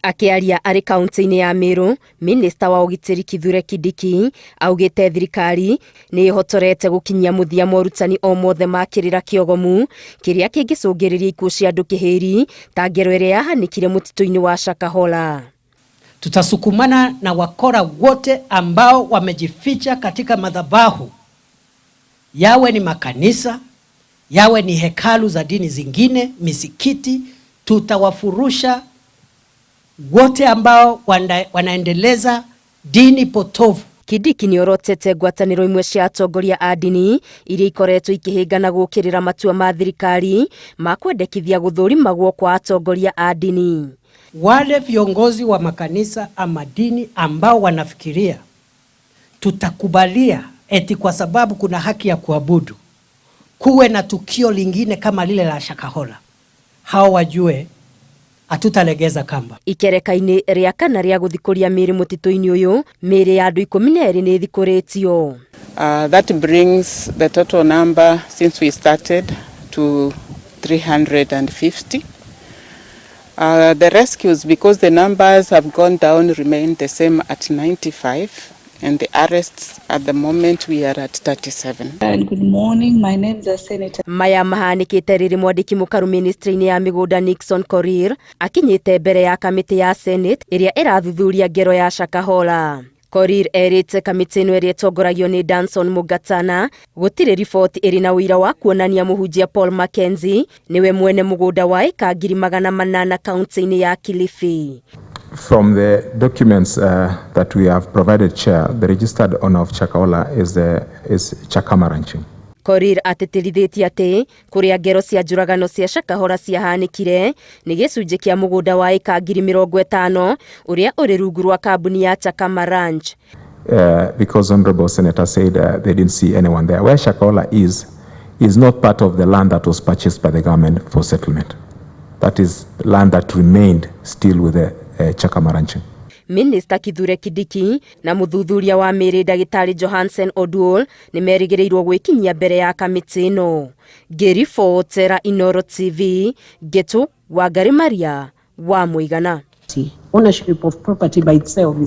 Akĩaria arĩ kaunti-inĩ ya Meru, minista wa ũgitĩri Kithure Kindiki augĩte thirikari nĩ ĩhotorete gũkinyia mũthia morutani o mothe ma kĩrĩra kĩogomu kĩrĩa kĩngĩcũngĩrĩria ikuũ cia andũ kĩhĩri ta ngero ĩrĩa yahanĩkire mũtitũ-inĩ wa Shakahola. Tutasukumana na wakora wote ambao wamejificha katika madhabahu, yawe ni makanisa, yawe ni hekalu za dini zingine, misikiti. Tutawafurusha wote ambao wanaendeleza dini potovu. Kindiki nĩ orotete ngwatanĩro imwe cia atongoria a ndini iria ikoretwo ikĩhĩngana gũkĩrĩra matua ma thirikari ma kwendekithia gũthũrimagwo kwa atongoria a ndini. Wale viongozi wa makanisa ama dini ambao wanafikiria tutakubalia eti kwa sababu kuna haki ya kuabudu kuwe na tukio lingine kama lile la Shakahola, hao wajue hatutalegeza kamba. Ikereka-inĩ rĩa kana rĩa gũthikũria mĩĩrĩ mũtitũ-inĩ ũyũ, mĩĩrĩ ya andũ 12 nĩ ĩthikũrĩtio. That brings the total number since we started to 350. The rescues, because the numbers have gone down, remain the same at 95, and the arrests at the moment we are at 37. And good morning. My name is Senator. Maya mahanĩkĩte rĩrĩ mwandĩki mũkaru ministry-inĩ ya mĩgũnda Nixon Korir akinyĩte mbere ya kamĩtĩ ya Senate ĩrĩa ĩrathuthuria ngero ya Shakahola. Korir erĩte kamĩtĩ ĩno ĩrĩa ĩtongoragio nĩ Danson Mungatana gũtirĩ riboti ĩrĩ na ũira wa kuonania mũhunjia Paul Mackenzie nĩwe mwene mũgũnda wa ĩka 800,000 kaunti-inĩ ya Kilifi. From the documents that we have provided, Chair, the registered owner of Shakahola is Chakama Ranching. Korir atĩtĩrithĩtie atĩ kũrĩa ngero cia njũragano cia Shakahola ciahanĩkire nĩ gĩcunjĩ kĩa mũgũnda wa ĩka 50,000 ũrĩa ũrĩ rungu rwa kambuni ya Chakama Ranch. Because Honorable Senator said they didn't see anyone there. Where Shakahola is not part of the land that was purchased by the government for settlement. That is land that remained still with the Chakama Ranching. Minista Kithure Kindiki na mũthuthuria wa mĩĩrĩ ndagĩtarĩ Johansen Oduol nĩ merĩgĩrĩirwo gwĩkinyia mbere ya kamĩtĩ ĩno. Ngĩribotera Inooro TV, Ngetu Wangari Maria wa Mũigana. Ownership of property by itself is